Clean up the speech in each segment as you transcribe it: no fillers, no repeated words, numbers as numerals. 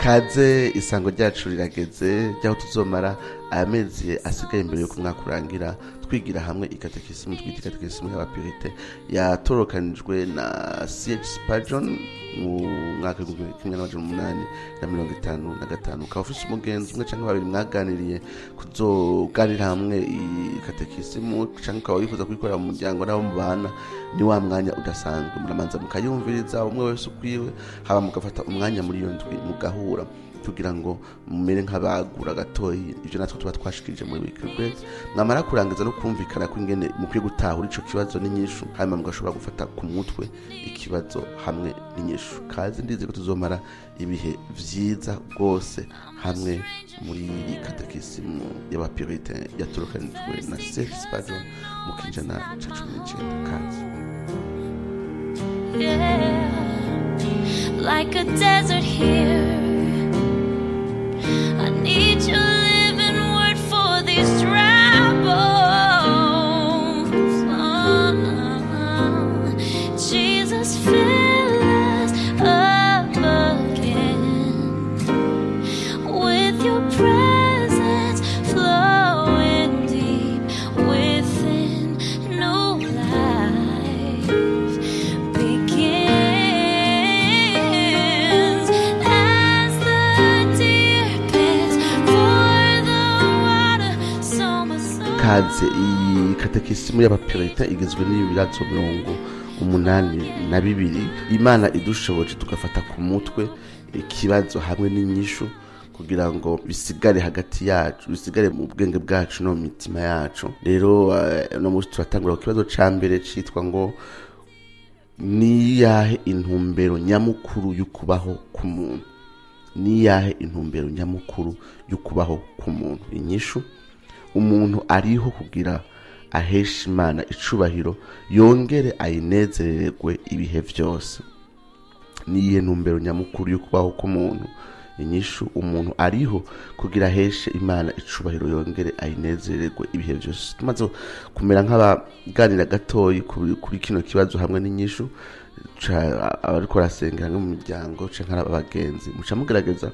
Kaze, isango ryacu rirageze ryaho tuzomara amezi asigaye imbere y'uko umwaka urangira twigira hamwe ikatekisimu twita ikatekisimu y'abapuritains, yatorokanijwe na C.H. Spurgeon mu mwaka w'1855. Ukaba ufise umugenzi umwe canke babiri mwaganiriye kuzoganira hamwe ikatekisimu, canke ukaba wifuza kuyikorera mu muryango n'abo mubana, ni wa mwanya udasanzwe. Muramanza mukayumviriza umwe wese ukwiwe, haba mugafata umwanya muri iyo ndwi mugahura kugira ngo mumere nk'abagura gatoyi ibyo natwe tuba twashikirije muri weekly bread. Mwamara kurangiza no kumvikana ko ingene mukwiye gutahura ico kibazo n'inyishu, hanyuma mugashobora gufata ku mutwe ikibazo hamwe n'inyishu. Kazi, ndizi ko tuzomara ibihe vyiza rwose hamwe muri iyi katekisimu y'abapuritains yaturukanijwe na C.H. Spurgeon mu kinjana ca 19. Kazi. Yeah, like a desert here. I need your living word for these dry bones. Oh, Jesus, fill us up again with your presence flowing deep within. New life begins as the deer pants for the water. So my soul. Kaze. Iyi katekisimu y'abapuritains igizwe n'ibibazo 82. Imana idushoboje tugafata ku mutwe ikibazo hamwe n'inyishu kugira ngo bisigare hagati yacu, bisigare mu bwenge bwacu no mu mitima yacu. Rero uno munsi turatangura ku kibazo ca mbere citwa ngo: "Niyahe intumbero nyamukuru y'ukubaho k'umuntu?" Niyahe intumbero nyamukuru y'ukubaho k'umuntu? Inyishu: umuntu ariho kugira aheshe Imana icubahiro, yongere ayinezererwe ibihe vyose. Niyihe ntumbero nyamukuru y'ukubaho k'umuntu? Inyishu: umuntu ariho kugira aheshe Imana icubahiro, yongere ayinezererwe ibihe vyose. Tumaze kumera nk'abaganira gatoyi kuri kino kibazo hamwe n'inyishu, abariko barasengera nko mu miryango canke ari abagenzi, muca mugerageza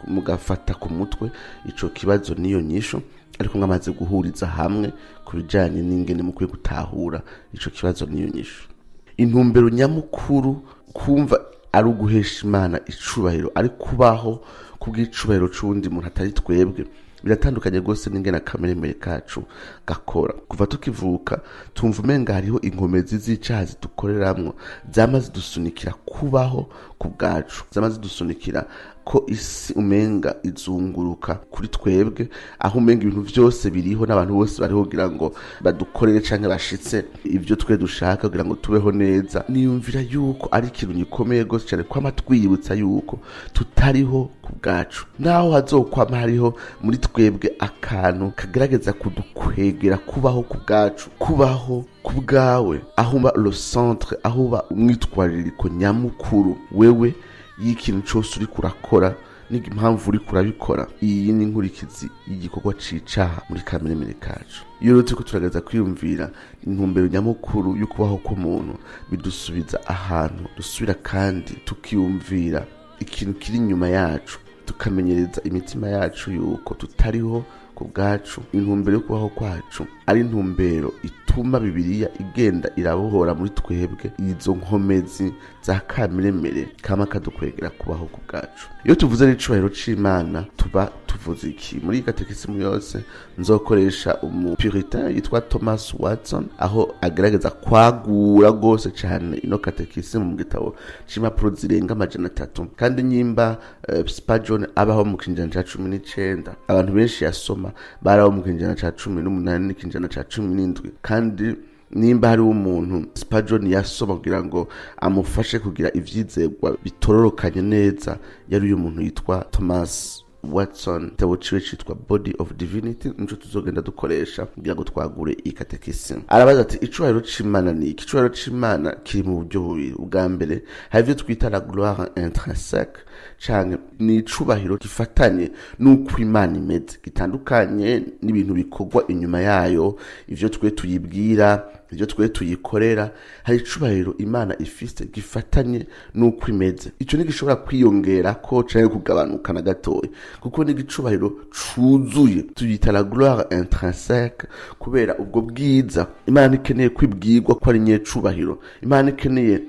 mugafata ku mutwe ico kibazo n'iyo nyishu, ariko mwamaze guhuriza hamwe ku bijanye n'ingene mukwiye gutahura ico kibazo n'iyo nyishu. Intumbero nyamukuru kumva ari uguhesha Imana icubahiro, ari kubaho kubw'icubahiro c'uwundi muntu atari twebwe. Biratandukanye rwose n'ingene akameremere kacu gakora. Kuva tukivuka tumva umenga hariho inkomezi z'icaha zidukoreramwo, zama zidusunikira kubaho ku bwacu, zama zidusunikira ko isi umenga izunguruka kuri twebwe, aho umenga ibintu vyose biriho n'abantu bose bariho kugira ngo badukorere canke bashitse ivyo twe dushaka kugira ngo tubeho neza. Niyumvira yuko ari ikintu gikomeye rwose cyane kwama twiyibutsa yuko tutariho ku bwacu, naho hazokwama hariho muri twebwe akantu kagerageza kudukwegera kubaho ku bwacu. Kubaho ku bwawe, aho uba le centre, aho uba umwitwaririko nyamukuru wewe y'ikintu cose uriko urakora n'impamvu uriko urabikora, iyi ni inkurikizi y'igikorwa c'icaha muri kameremere kacu. Iyo rero turiko turagerageza kwiyumvira intumbero nyamukuru y'ukubaho k'umuntu, bidusubiza ahantu dusubira kandi tukiyumvira ikintu kiri inyuma yacu, tukamenyereza imitima yacu yuko tutariho ku bwacu. Intumbero yo kubaho kwacu ari intumbero ituma Bibiliya igenda irabohora muri twebwe izo nkomezi za kameremere kama kadukwegera kubaho ku bwacu. Iyo tuvuze n'icubahiro c'Imana, tuba tuvuze iki? Muri iyi katekisimu yose nzokoresha umupuritain yitwa Thomas Watson, aho agerageza kwagura rwose cyane ino katekisimu mu gitabo c'impapuro zirenga 300. Kandi nyimba Spurgeon abaho mu kinjana ca 19, abantu benshi yasoma baraho mu kinjana ca 18 n'ikinjana ca 17. Kandi nimba hariho umuntu Spurgeon yasoma kugira ngo amufashe kugira ivyizerwa bitororokanye neza, yari uyu muntu yitwa Thomas Watson. Watson, igitabo ciwe citwa Body of Divinity, nico tuzogenda dukoresha kugira ngo twagure iyi katekisimu. Arabaza ati: "Icubahiro c'Imana ni iki?" Icubahiro c'Imana kiri mu buryo bubiri. Ubwa mbere, hari ivyo twita la gloire intrinsèque, canke ni icubahiro gifatanye n'uko Imana imeze, gitandukanye n'ibintu bikorwa inyuma yayo, ivyo twe tuyibwira, ivyo twe tuyikorera. Hari icubahiro Imana ifise gifatanye n'uko imeze. Ico ntigishobora kwiyongera ko canke kugabanuka na gatoya, kuko ni igicubahiro cuzuye. Tuyita la gloire intrinsèque kubera ubwo bwiza Imana ikeneye kwibwirwa ko ari nyecubahiro. Imana ikeneye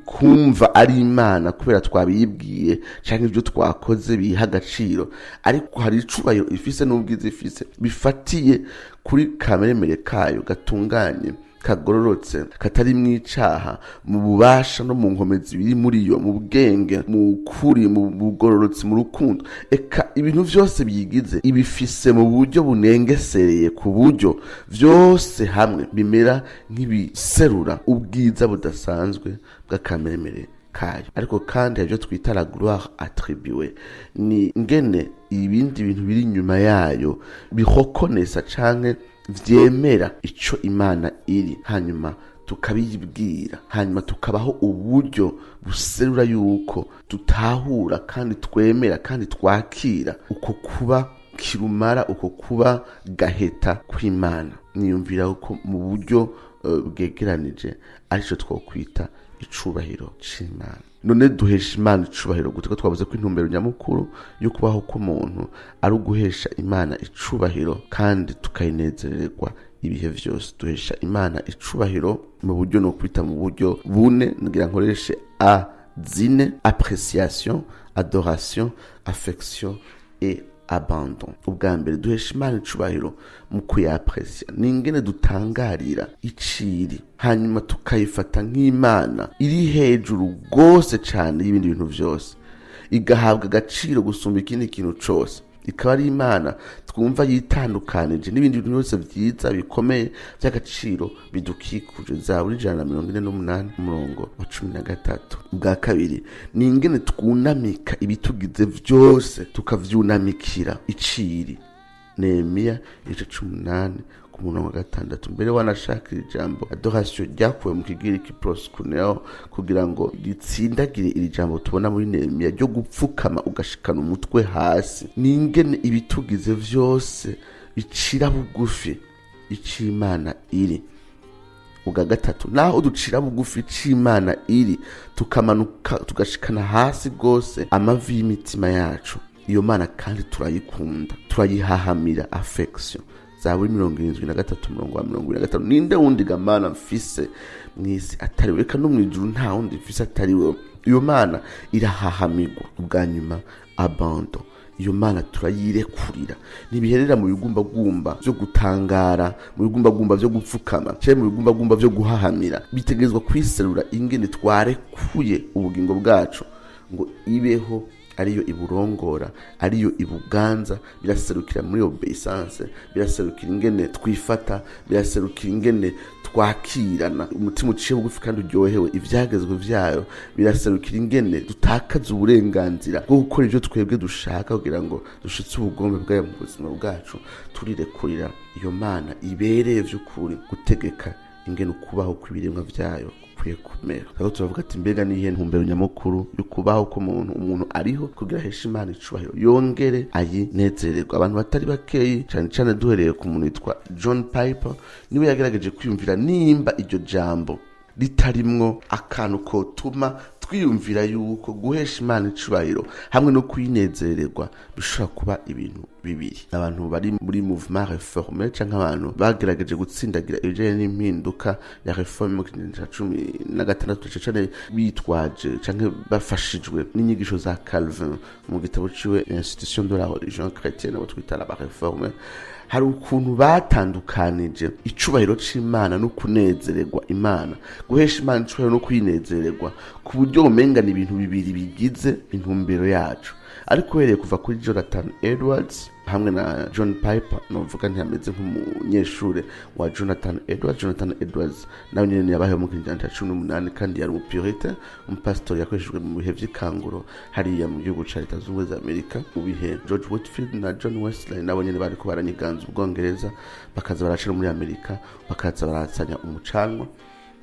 kumva ari Imana kubera twabiyibwiye canke ibyo twakoze biha agaciro. Ariko hari icubahiro ifise n'ubwiza ifise bifatiye kuri kameremere kayo gatunganye, kagororotse, katari mw'icaha, mu bubasha no mu nkomezi biri muri yo, mu bwenge, mu kuri, mu bugororotsi, mu rukundo, eka ibintu vyose biyigize ibifise mu buryo bunengesereye, ku buryo vyose hamwe bimera nk'ibiserura ubwiza budasanzwe bw'akameremere kayo. Ariko kandi hari ibyo twita la gloire attribuée, ni ngene ibindi bintu biri inyuma yayo bihokonesa canke vyemera ico Imana iri, hanyuma tukabiyibwira, hanyuma tukabaho uburyo buserura yuko tutahura kandi twemera kandi twakira uko kuba kirumara, uko kuba gaheta kw'Imana. Niyumvira ko mu buryo bwegeranije arico twokwita icubahiro c'Imana. None duhesha Imana icubahiro gute, ko twavuze ko intumbero nyamukuru yo kubaho k'umuntu ari uguhesha Imana icubahiro kandi tukayinezererwa ibihe vyose? Duhesha Imana icubahiro mu buryo no kwita mu buryo bune. Ngira nkoreshe a zine: appréciation, adoration, affection et abandon. Ubwa mbere, duhesha Imana icubahiro mu kuyapresiya. Ni ingene dutangarira iciri, hanyuma tukayifata nk'Imana iri hejuru rwose cane y'ibindi bintu vyose, igahabwa agaciro gusumba ikindi kintu cose, ikaba ari Imana twumva yitandukanije n'ibindi bintu byose vyiza, bikomeye, by'agaciro bidukikuje. Zaburi 148, umurongo wa 13. Ubwa kabiri, ni ingene twunamika ibitugize vyose, tukavyunamikira iciri. Nehemiya igice c'umunani ku murongo wa 6. Mbere wanashaka iri jambo adoration ryakuwe mu Kigiriki proskuneo, kugira ngo ritsindagire iri jambo tubona muri Nehemiya ryo gupfukama ugashikana umutwe hasi. Ni ingene ibitugize vyose bicira bugufi ic'Imana iri. Ubwa gatatu, naho ducira bugufi c'Imana iri, tukamanuka tugashikana hasi rwose amavi y'imitima yacu, iyo Mana kandi turayikunda, turayihahamira, affection. Zaburi 73, umurongo wa 75: "Ninde wundi ga Mana mfise mw'isi atari we? Reka no mw'ijuru nta wundi mfise atari wewe." Iyo Mana irahahamirwa. Ubwa nyuma, abandon. Iyo Mana turayirekurira. Ntibiherera mu bigumbagumba vyo gutangara, mu bigumbagumba vyo gupfukama canke mu bigumbagumba vyo guhahamira. Bitegerezwa kwiserura ingene twarekuye ubugingo bwacu ngo ibeho ariyo iburongora, ariyo ibuganza. Biraserukira muri obéissance, biraserukira ingene twifata, biraserukira ingene twakirana umutima uciye bugufi kandi uryohewe ivyagezwe vyayo, biraserukira ingene dutakaza uburenganzira bwo gukora ivyo twebwe dushaka kugira ngo dushitse ubugombe bwayo mu buzima bwacu. Turirekurira iyo Mana ibereye vy'ukuri gutegeka ingene ukubaho kw'ibiremwa vyayo gukwiye kumera. Rero turavuga ati: mbega niyihe ntumbero nyamukuru yo kubaho k'umuntu? Umuntu ariho kugira aheshe Imana icubahiro, yongere ayinezererwe. Abantu batari bakeyi, cane cane duhereye ku muntu yitwa John Piper, niwe yagerageje kwiyumvira nimba iryo jambo ritarimwo akantu kotuma twiyumvira yuko guhesha Imana icubahiro hamwe no kuyinezererwa bishobora kuba ibintu bibiri. Abantu bari muri mouvement réformé, canke abantu bagerageje gutsindagira ibijanye n'impinduka ya réforme mu kinyejana ca 16, cane cane bitwaje canke bafashijwe n'inyigisho za Calvin mu gitabo ciwe Institution de la religion chrétienne, abo twita la réforme, hari ukuntu batandukanije icubahiro c'Imana no kunezererwa Imana, guhesha Imana icubahiro no kwinezererwa, ku buryo umenga ni ibintu bibiri bigize intumbero yacu. Ariko uhereye kuva kuri Jonathan Edwards Hamwe na John Piper, novuga ntiyameze nk'umunyeshure wa Jonathan Edwards. Jonathan Edwards nawe nyene yabayeho mu kinyejana ca 18, kandi yari umupurite, umupasitori yakoreshejwe mu bihe vy'ikanguro hariya mu gihugu ca Leta Zunze Ubumwe za Amerika, mu bihe George Whitfield na John Wesley nabo nyene bariko baranyiganza Ubwongereza, bakaza baracira muri Amerika, bakaza baratsanya umucanwa.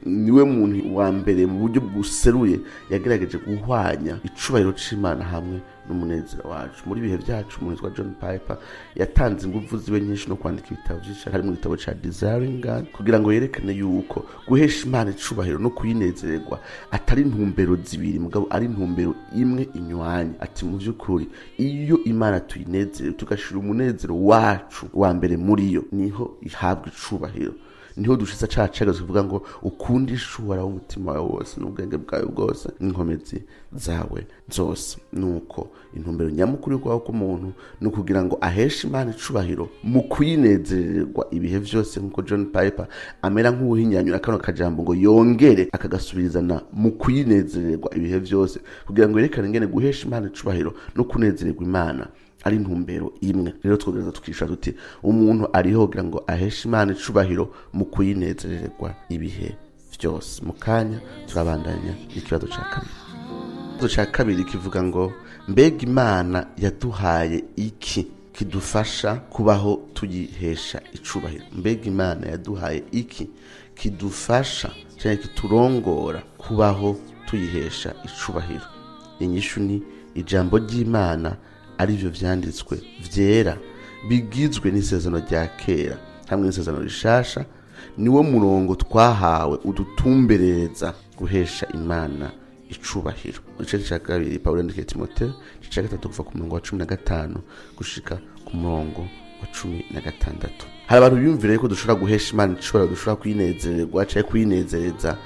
Niwe muntu wa mbere mu buryo buseruye yagerageje guhwanya icubahiro c'Imana hamwe n'umunezero wacu. Muri ibihe byacu, umuntu witwa John Piper yatanze ingufu ziwe nyinshi no kwandika ibitabo vyinshi, harimo igitabo ca Desiring God, kugira ngo yerekane yuko guhesha Imana icubahiro no kuyinezererwa atari intumbero zibiri, mugabo ari intumbero imwe inywanye. Ati mu vy'ukuri, iyo Imana tuyinezerewe, tugashira umunezero wacu wa mbere muri yo, niho ihabwa icubahiro, niho dushitsa ca cagazo kivuga ngo ukundisha Uhoraho umutima wawe wose n'ubwenge bwawe bwose n'inkomezi zawe zose. Nuko intumbero nyamukuru y'ukubaho k'umuntu ni ukugira ngo aheshe Imana icubahiro mu kuyinezererwa ibihe vyose, nk'uko John Piper amera nk'uwuhinyanyura kano kajambo ngo yongere akagasubirizana mu kuyinezererwa ibihe vyose, kugira ngo yerekane ingene guhesha Imana icubahiro no kunezererwa Imana ari intumbero imwe. Rero twogereza tukishura tuti umuntu ariho kugira ngo aheshe Imana icubahiro mu kuyinezererwa ibihe vyose. Mu kanya turabandanya n'ikibazo ca kabiri. Ikibazo ca kabiri kivuga ngo: mbega Imana yaduhaye iki kidufasha kubaho tuyihesha icubahiro? Mbega Imana yaduhaye iki kidufasha canke kiturongora kubaho tuyihesha icubahiro? Inyishu ni ijambo ry'Imana, arivyo vyanditswe vyera bigizwe n'Isezerano rya Kera hamwe n'Isezerano Rishasha. Niwo murongo twahawe udutumberereza guhesha Imana icubahiro. Igice ca kabiri, Pawulo yandikiye Timoteo, igice ca gatatu, kuva ku murongo wa 15 gushika ku murongo wa 16. Hari abantu biyumvira yuko dushobora guhesha Imana icubahiro, dushobora kuyinezererwa canke kuyinezereza,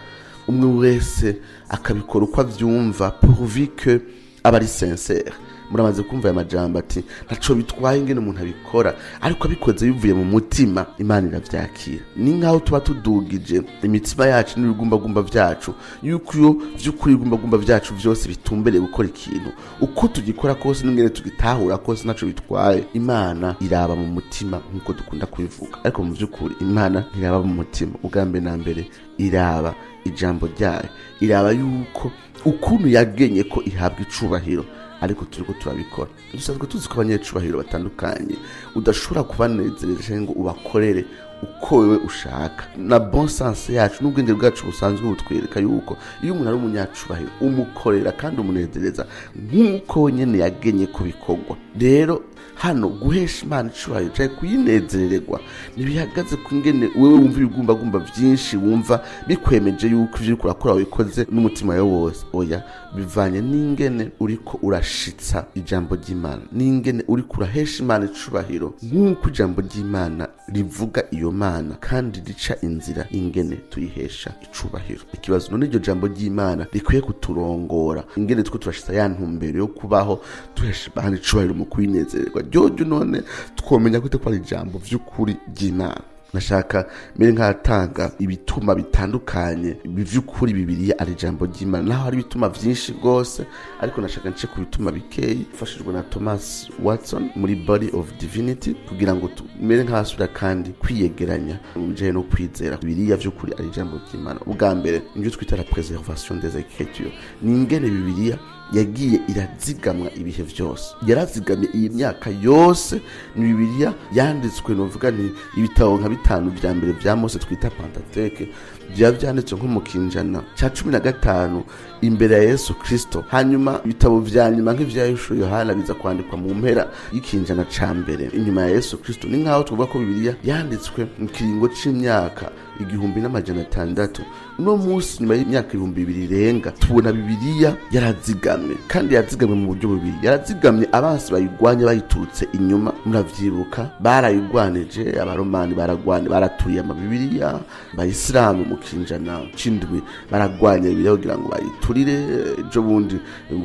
umwe wese akabikora uko avyumva, pourvu que aba ari sincère. Muramaze kumva aya majambo ati ntaco bitwaye ingene umuntu abikora, ariko abikoze bivuye mu mutima, Imana iravyakira. Ni nkaho tuba tudugije imitima yacu n'ibigumbagumba vyacu, yuko iyo vy'ukuri ibigumbagumba vyacu vyose bitumbereye gukora ikintu, uko tugikora kose n'ingene tugitahura kose ntaco bitwaye, Imana iraba mu mutima, nk'uko dukunda kubivuga. Ariko mu vy'ukuri Imana ntiraba mu mutima. Ubwa mbere na mbere iraba ijambo ryayo, iraba yuko ukuntu yagenye ko ihabwa icubahiro ariko turiko turabikora. Dusanzwe tuzi ko abanyecubahiro batandukanye udashobora kubanezereza cyangwa ngo ubakorere uko wewe ushaka. Na bon sens yacu n'ubwenge bwacu busanzwe butwereka yuko iyo umuntu ari umunyacubahiro, umukorera kandi umunezereza nk'uko wenyene yagenye ko bikorwa. Rero hano guhesha Imana icubahiro canke kuyinezererwa ntibihagaze ku ngene wewe wumva ibigumbagumba vyinshi, wumva bikwemeje yuko ivyo uriko urakora wabikoze n'umutima wawe wose. Oya, bivanye n'ingene uriko urashitsa ijambo ry'Imana, n'ingene uriko urahesha Imana icubahiro nk'uko ijambo ry'Imana rivuga iyo Mana kandi rica inzira ingene tuyihesha icubahiro. Ikibazo none, iryo jambo ry'Imana rikwiye kuturongora ingene two turashitsa ya ntumbero yo kubaho duhesha Imana icubahiro mu kuyinezererwa ryoryo, none twomenya gute ko ari ijambo vy'ukuri ry'Imana? Nashaka mbere nkatanga ibituma bitandukanye vy'ukuri Bibiliya ari ijambo ry'Imana, naho hari ibituma vyinshi rwose, ariko nashaka nce ku bituma bikeyi, mfashijwe na Thomas Watson muri Body of Divinity, kugira ngo tumere nk'abasubira kandi kwiyegeranya mu bijanye no kwizera Bibiliya vy'ukuri ari ijambo ry'Imana. Ubwa mbere, nivyo twita la préservation des Écritures, ni ingene Bibiliya yagiye irazigamwa ibihe vyose, yarazigamye iyi myaka yose. Ni Bibiliya yanditswe, novuga nti ibitabo nka bitanu vya mbere vya Mose twita Pentateuque vyaba vyanditswe nko mu kinjana ca 15 imbere ya Yesu Kristo, hanyuma ibitabo vya nyuma nk'ivya Yoshuwa, Yohana biza kwandikwa mu mpera y'ikinjana ca mbere inyuma ya Yesu Kristo. Ni nkaho tuvuga ko Bibiliya yanditswe mu kiringo c'imyaka 1600. Uno munsi, nyuma y'imyaka 2000 irenga, tubona Bibiliya yarazigamwe, kandi yazigamwe mu buryo bubiri. Yarazigamye abansi bayigwanya bayiturutse inyuma. Muravyibuka, barayigwanije, Abaromani baragwane, baraturiye amabibiriya, Abayisilamu mu kinjana c'indwi baragwanya Bibiliya kugira ngo bayiturire. Ejo bundi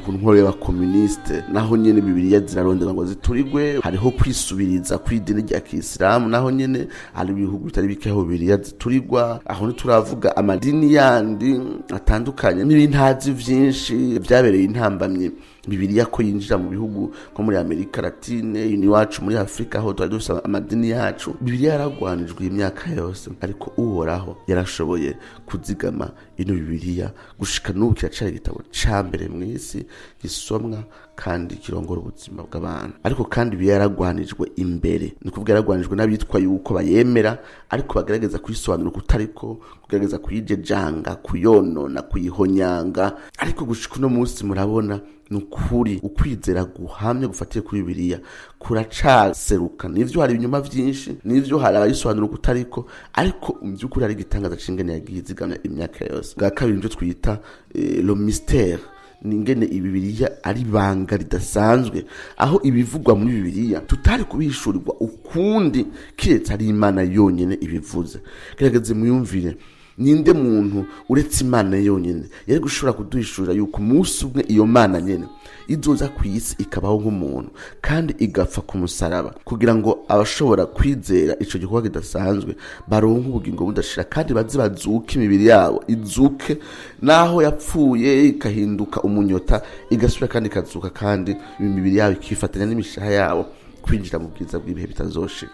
ku ntwaro y'abakomuniste naho nyene Bibiliya zirarondera ngo ziturigwe. Hariho kwisubiriza kw'idini rya kisilamu, naho nyene hari ibihugu bitari bike aho Bibiliya ziturigwa. Aho ntituravuga amadini yandi atandukanye n'ibintazi vyinshi vyabereye intambamyi Bibiliya ko yinjira mu bihugu nko muri Amerika Latine, iwacu muri Afurika aho twari dufise amadini yacu. Bibiliya yaragwanijwe imyaka yose, ariko Uhoraho yarashoboye kuzigama ino Bibiliya gushika n'ubu. Kiracari igitabo ca mbere mw'isi gisomwa kandi kirongora ubuzima bw'abantu. Ariko kandi Bibiliya yaragwanijwe imbere, ni kuvuga yaragwanijwe n'abitwa yuko bayemera, ariko bagerageza kuyisobanura kutariko, kugerageza kuyijejanga, kuyonona, kuyihonyanga. Ariko gushika uno munsi murabona, ni ukuri, ukwizera guhamye gufatiye kuri Bibiliya kuracaseruka. Nivyo, hari ibinyoma vyinshi, nivyo, hari abayisobanura kutariko, ariko mu by'ukuri hari igitangaza c'ingene yagiye izigamya imyaka yose. Bwa kabiri, nivyo twita le mystère, ni ingene Ibibiliya ari ibanga ridasanzwe, aho ibivugwa muri Bibiliya tutari kubihishurirwa ukundi kiretse ari Imana yonyene ibivuze. Gerageze muyumvire: ninde muntu uretse Imana yonyine yari gushobora kuduhishurira yuko umunsi umwe iyo Mana nyene izoza ku isi, ikabaho nk'umuntu, kandi igapfa ku musaraba kugira ngo abashobora kwizera ico gikorwa kidasanzwe baronke ubugingo budashira, kandi baze bazuke, imibiri yabo izuke naho yapfuye ikahinduka umunyota, igasubira kandi ikazuka, kandi imibiri yabo ikifatanya n'imishaha yabo kwinjira mu bwiza bw'ibihe bitazoshira?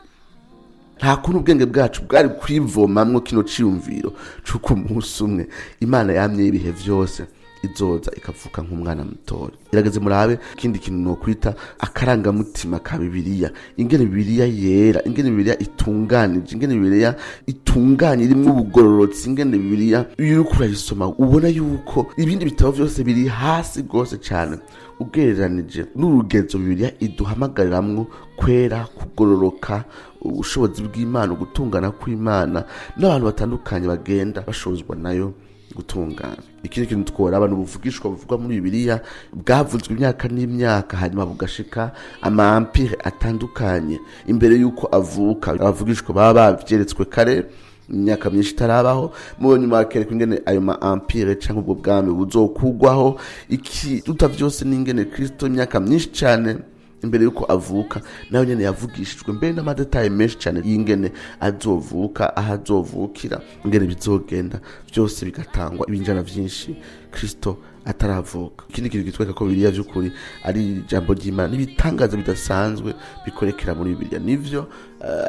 Nta kuntu ubwenge bwacu bwari kwivomamwo kino ciyumviro c'uko umunsi umwe Imana yamye y'ibihe vyose izoza ikavuka nk'umwana mutoya. Irageze murabe ikindi kintu nokwita akarangamutima ka Bibiliya: ingene Bibiliya yera, ingene Bibiliya itunganije, ingene Bibiliya itunganye irimwo ubugororotsi, ingene Bibiliya iyo uriko urayisoma ubona yuko ibindi bitabo vyose biri hasi rwose cane ugereranije n'urugezo Bibiliya iduhamagariramwo kwera, kugororoka, ubushobozi bw'Imana, ugutungana kw'Imana, n'abantu batandukanye bagenda bashobozwa nayo gutungana. Ikindi kintu tworaba ni ubuvugishwa buvugwa muri Bibiliya, bwavuzwe imyaka n'imyaka, hanyuma bugashika ama empire atandukanye imbere y'uko avuka. Abavugishwa baba bavyeretswe kare, imyaka myinshi itarabaho. Mu nyuma bakereka ingene ayo ma empire canke ubwo bwami buzokugwaho. Ikiruta vyose ni ingene Kristo, imyaka myinshi cane imbere yuko avuka, nawe nyene yavugishijwe, mbere n'ama détails menshi cane y'ingene azovuka, aho azovukira, ingene bizogenda, byose bigatangwa ibinjana vyinshi Kristo ataravuka. Ikindi kintu kitwereka ko Bibiliya vy'ukuri ari ijambo ry'Imana n'ibitangaza bidasanzwe bikorekera muri Bibiliya. Nivyo,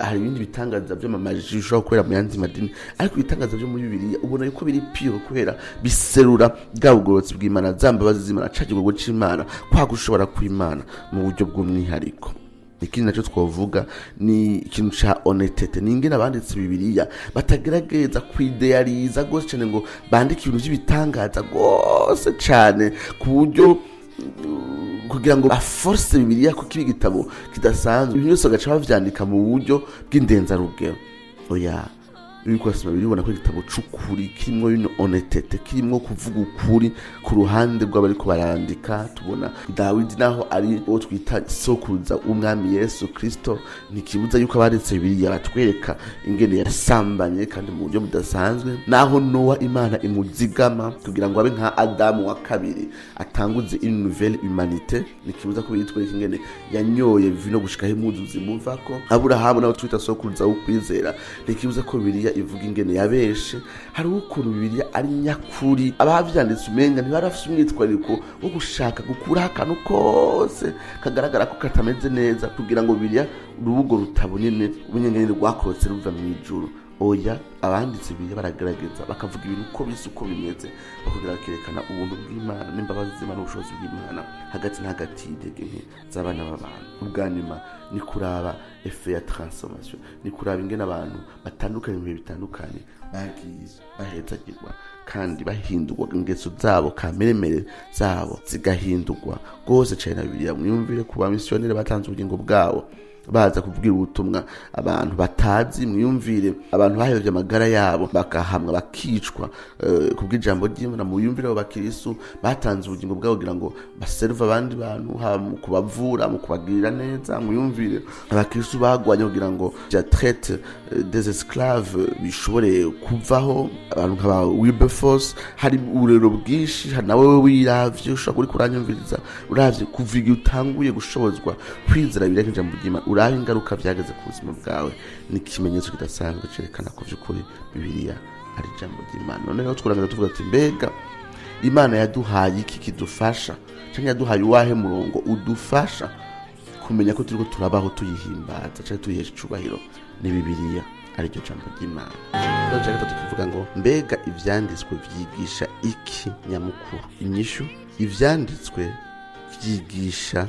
hari ibindi bitangaza vy'ama magie bishobora gukorera mu yandi madini, ariko ibitangaza vyo muri Bibiliya ubona yuko biri pure, kubera biserura bwa bugororotsi bw'Imana, za mbabazi z'Imana, ca gikorwa c'Imana, kwa gushobora kw'Imana mu buryo bw'umwihariko. Ikindi nacyo twavuga ni ikintu ca honnêteté, ni ingene abanditse Bibiliya batagerageza kwideyariza rwose cyane ngo bandike ibintu by'ibitangaza rwose cyane, ku buryo kugira ngo baforce Bibiliya kuko iba igitabo kidasanzwe, ibintu byose bagaca bavyandika mu buryo bw'indenzarugero. Oya, iyo uriko urasoma Bibiliya ubona ko igitabo c'ukuri kirimwo une honnêteté, kirimwo kuvuga ukuri ku ruhande rw'abariko barandika. Tubona Dawidi, naho ari uwo twita sokuruza w'Umwami Yesu Kristo, ntikibuza yuko abanditse Bibiliya batwereka ingene yasambanye, kandi mu buryo budasanzwe. Naho Nowa Imana imuzigama kugira ngo abe nka Adamu wa kabiri, atanguze une nouvelle humanité, ntikibuza ko bitwereka ingene yanyoye vino gushikaho impuzu zimuvako. Aburahamu nawe twita sokuruza w'ukwizera, ntikibuza ko Bibiliya ivuga ingene yabeshe. Hariho ukuntu Bibiliya ari nyakuri, abavyanditse umenga ntibari bafise umwitwariko wo gushaka gukuraho akantu kose kagaragara ko katameze neza, kugira ngo Bibiliya urubugo rutabonene ubunyengene rwakorotse ruva mw'ijuru. Oya, abanditse Bibiliya baragerageza bakavuga ibintu uko bisa, uko bimeze, bakongera bakerekana ubuntu bw'Imana n'imbabazi z'Imana n'ubushobozi bw'Imana hagati na hagati y'intege nke z'abana b'abantu. Ubwa nyuma ni kuraba effet ya transformation, ni kuraba ingene abantu batandukanye mu bihe bitandukanye bagiye bahezagirwa kandi bahindurwa, ingeso zabo, kameremere zabo zigahindurwa rwose cyane na Bibiliya. Mwiyumvire ku bamisiyoneri batanze ubugingo bwabo baza kubwira ubutumwa abantu batazi. Mwiyumvire abantu bahevye amagara yabo, bakahamwa, bakicwa kubw'ijambo ry'Imana. Muyumvire abo bakirisu batanze ubugingo bwabo kugira ngo baserve abandi bantu, haba mu kubavura, mu kubagirira neza. Mwiyumvire abakirisu bagwanye kugira ngo vya traite des esclaves bishobore kuvaho, abantu nka Wilberforce. Hari uburero bwinshi. Hari nawe wiravye, ushobora kuri kuranyumviriza, uravye kuva igihe utanguye gushobozwa kwizera Bibiliya nk'ijambo ry'Imana, urabe ingaruka vyageze ku buzima bwawe. Ni ikimenyetso kidasanzwe cerekana ko vy'ukuri Bibiliya ari ijambo ry'Imana. None rero tworangiza tuvuga ati: mbega Imana yaduhaye iki kidufasha, canke yaduhaye uwahe murongo udufasha kumenya ko turiko turabaho tuyihimbaza canke tuyihesha icubahiro? Ni Bibiliya, ariryo jambo ry'Imana. Ikibazo cya gatatu kivuga ngo: mbega ivyanditswe vyigisha iki nyamukuru? Inyishu: ivyanditswe vyigisha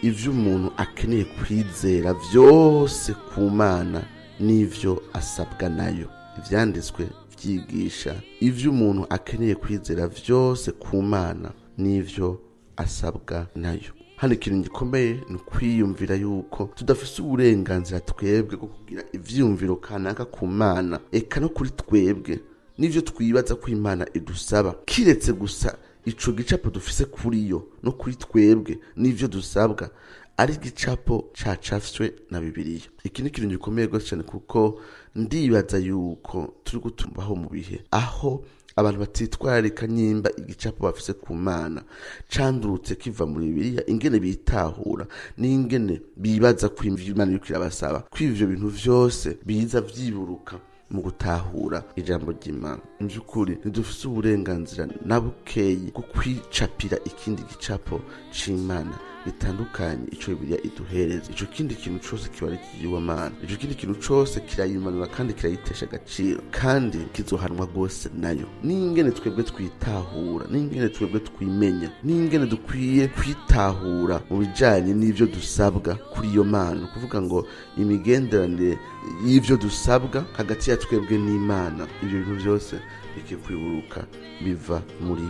ivyo umuntu akeneye kwizera vyose ku Mana n'ivyo asabwa nayo. Ivyanditswe vyigisha ivyo umuntu akeneye kwizera vyose ku Mana n'ivyo asabwa nayo. Hano ikintu gikomeye ni ukwiyumvira yuko tudafise uburenganzira twebwe bwo kugira ivyiyumviro kanaka ku Mana, eka no kuri twebwe n'ivyo twibaza ko Imana idusaba, kiretse gusa ico gicapo dufise kuri yo no kuri twebwe n'ivyo dusabwa ari igicapo cacafywe na Bibiliya. Iki ni ikintu gikomeye rwose cyane, kuko ndibaza yuko turi gutumbaho mu bihe aho abantu batitwararika nyimba igicapo bafise ku Mana candurutse kiva muri Bibiliya, ingene bitahura n'ingene bibaza ko Imana iriko irabasaba, ko ivyo bintu vyose biza vyiburuka mu gutahura ijambo ry'Imana. Mu by'ukuri ntidufise uburenganzira na bukeyi bwo kwicapira ikindi gicapo c'Imana bitandukanye ico Bibiliya iduhereza. Ico kindi kintu cose kiba ari ikigirwamana, ico kindi kintu cose kirayimanura kandi kirayitesha agaciro, kandi kizohanwa rwose nayo. N'ingene twebwe twitahura, n'ingene twebwe twimenya, n'ingene dukwiye kwitahura mu bijanye n'ivyo dusabwa kuri iyo Mana, kuvuga ngo imigenderanire y'ivyo dusabwa hagati ya twebwe n'Imana, ivyo bintu byose bikikwiburuka biva muri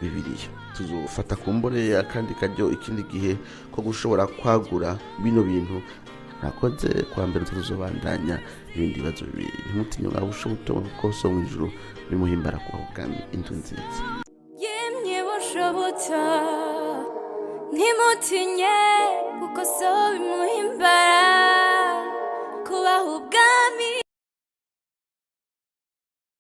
Bibiliya. Tuzofata ku mbone akandi karyo ikindi gihe ko gushobora kwagura bino bintu. Nakoze kwa mbere, tuzobandanya ibindi bibazo bibiri. Ntimutinye mwawe ushoboye, kuko so mu ijuru bimuhimbara kuba ubwami inzu nziza. Yemye bushobotsa, ntimutinye, kuko so bimuhimbara.